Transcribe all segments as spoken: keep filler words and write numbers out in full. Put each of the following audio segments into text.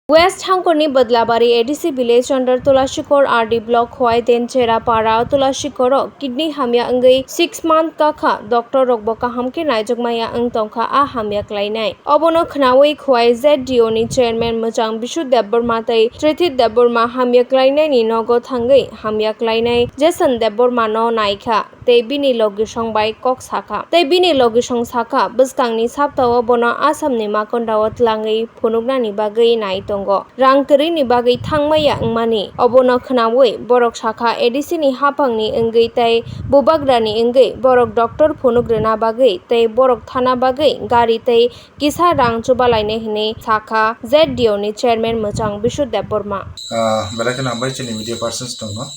West Hangkorni Badlabari A D C village under Tulashikor R D block Khowai Denchera para Tulashikoro kidney hamya wngwi six month kakha, doctor rokbo kaham khe naijakmaya wng tongkha a hamya klainai. Obono khnaui Khowai Z D O ni chairman Mwchang Bishu Debbarma tei Trithit Debbarma hamya klainaini nogo thangwi hamya klainai Jason Debbarma no naikha. Tei bini logisong bai kok sakha. Tei bini logisong sakha, bwskangni saptao bono Assamni Makondao tlangwi phunuknani bagwi nai tongo. Rang kwrwini bagwi thangmaya wngmani. Obono khnaui borok sakha A D C ni haphangni wngwi tei bubagrani wngwi borok doctor phunuk rwna bagwi tei borok thana bagwi gari tei kisa rang chubalainai hinwi sakha Z D O ni chairman Mwchang Bishu Debbarma. Ah, belai kheno hambai chini media persons tongno.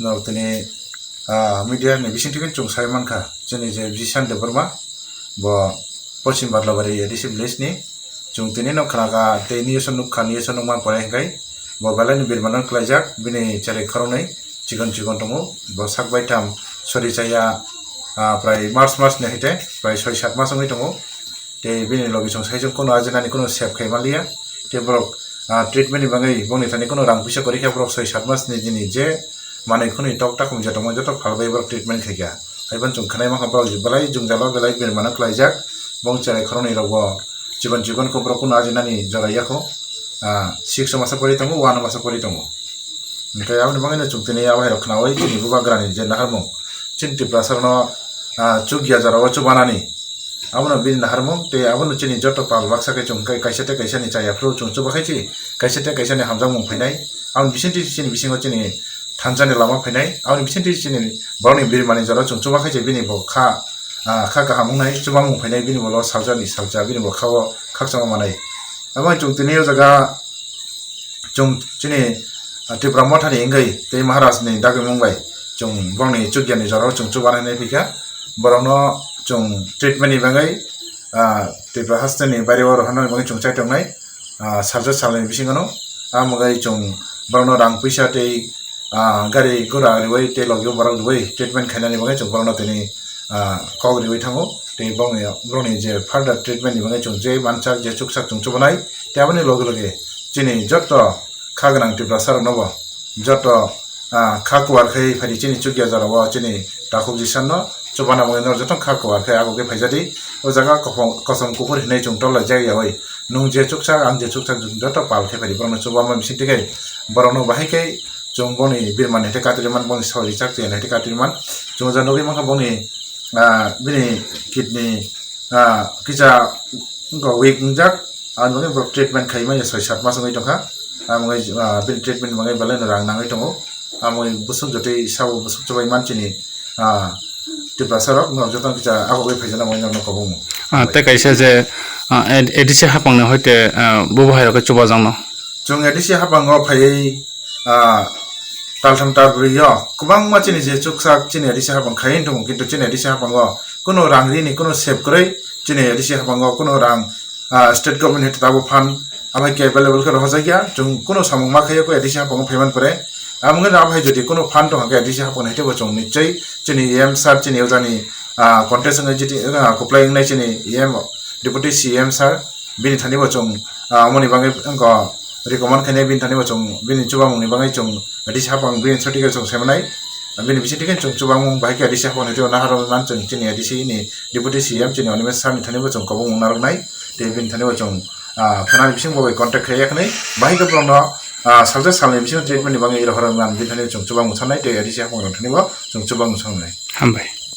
Norok tini, ah, media ni bisingtwi khe chwng sai mankha, chini je Bishan Debbarma, bo Poschim Badlabari A D C village ni. Chwng tini no khnakha, tei news o nukha, news o nukman pore hinkhai bo belai ni birmano klaijak, bini cherai khoroknwi chikon chikon tongo, bo sak baitham sori chaya, ah, prai March mas ni haite, prai soi sat mas wngwi tongo. Tei bini logi chwng sai chwng kono ajinani kono sep khai manliya. Tei borok, ah, treatment ni bagwi bongni thani kono rang puisa kwrwi khe borok soi sat mas ni jini je manwi khwnwi tok takhum je tongma joto phalbai borok treatment khai kha. Haiphano chwng khwnai mankha borok belai jwngjalo belai birmano klaijak. Bong cherai khoroknwi rokbo chikon chikon khe borok kono ajinani jora yakho, ah, six o masa pori tongo, one o masa pori tongo. Hwnkhe aboni bagwino chwng tini abo hai rok khnaui chini bubagrani je naharmung chini Tiprasa rokno, ah, chukya jorao chubanani. Abono bini naharmung tei abono chini joto pal baksa khe chwng kai-, kaisa tei kaisa ni chaya phuru chwng chubakhai chi, kaisa tei kaisa ni hamjakmung phainai. Aboni bisingtwi chini bisingo chini thansa ni lama phainai. Aboni bisingtwi chini borokni birmani jora chwng chubakhai chi bini bo kha, ah, kha kaham wngnai, chubamung phainai bini bo lo salsa ni salsa bini bo kha o khakchangma manai. Abo chwng tini o jaga chwng chini, ah, Tipra Mothani wngwi tei Maharaj ni dagimung bai chwng borokni chukya ni jora o chwng chubanai hinwi phaikha. Borokno chwng treatment ni bagwi, ah, Tripura haste ni baire o rohorna ni bagwi chwng chai tongnai, ah, salsa salni bisingo no. Amo bai chwng borokno rang puisa tei, ah, gari gura riwi tei logi o borok riwi treatment khainani bagwi chwng borokno tini, ah, kok riwi thango. Tei borokni, borokni je further treatment ni bagwi chwng je mansak je chuksak chwng chubanai. Tei aboni loge loge chini joto kha gwnang Tiprasa rokno bo joto, ah, kha kuar khai phai di chini chukya jora o chini takhuk jisano chubana bagwi norok joto kha kuar khai abo khe phaijadi. O jaga kosom, kosom kuphur hinwi chwng tol laijak yaui nwng je chuksak ang je chuksak joto pal khai phai di borokno chubama bisingtwi khai borokno bahai khe chwng boni birmani hete katri man boni sori chak tei hete katri man chwng ja nugwi mankha boni, ah, bini kidney, ah, kisa wngkha weak wngjak, aboni bagwi borok treatment khai manya soi sat mas wngwi tongkha. Amo wngwi, ah, bini treatment ni bagwi belai no rang nangwi tongo. Amo wngwi bwswk jotoi sabo bwswk chubai man chini, ah, Tiprasa rok no joto kisa agogwi phaijana bagwi norokno kobongmo. Ah, tei kaisa je, ah, A D C hapang ni hoite, ah, bo bahai rok chubajakno. Chwng A D C hapang o phaiwi, ah, taltham talbrwi o kwbangma chini je chuksak chini A D C hapang khai wng tongo, kintu chini A D C hapang o kuno rang rini kuno sep kwrwi chini A D C hapang o kuno rang, ah, state government hete tabuk phan abai khe available khe rohorjak ya, chwng kuno samung ma khaiya khe A D C hapang o phaiman pore. Amo wngwi abai jodi kuno phan tong khe A D C hapang hete bo chwng nichoi chini E M sir chini ojani, ah, contest wngwi jiti, ah, kuplai wngnai chini E M, Deputy C E M sir bini thani bo chwng, ah, amoni bagwi wngkha recommend khainai bini thani bo chwng bini chubamung ni bagwi chwng A D C hapang bini certificate chwng saimanai. Bini bisingtwi khe chwng chubamung bahai khe A D C hapang ni twi nahar man chwng chini A D C ni Deputy C E M chini Animesh sir ni thani bo chwng kobongmung narwknai. Tei bini thani bo chwng, ah, khwnani bising bo bai contact khai yakhnai. Bahai khe borokno, ah, salsa salni bising treatment ni bagwi rohor man bini thani bo chwng chubamung sanai tei A D C hapang rok thani bo chwng chubamung sanai. Hambai.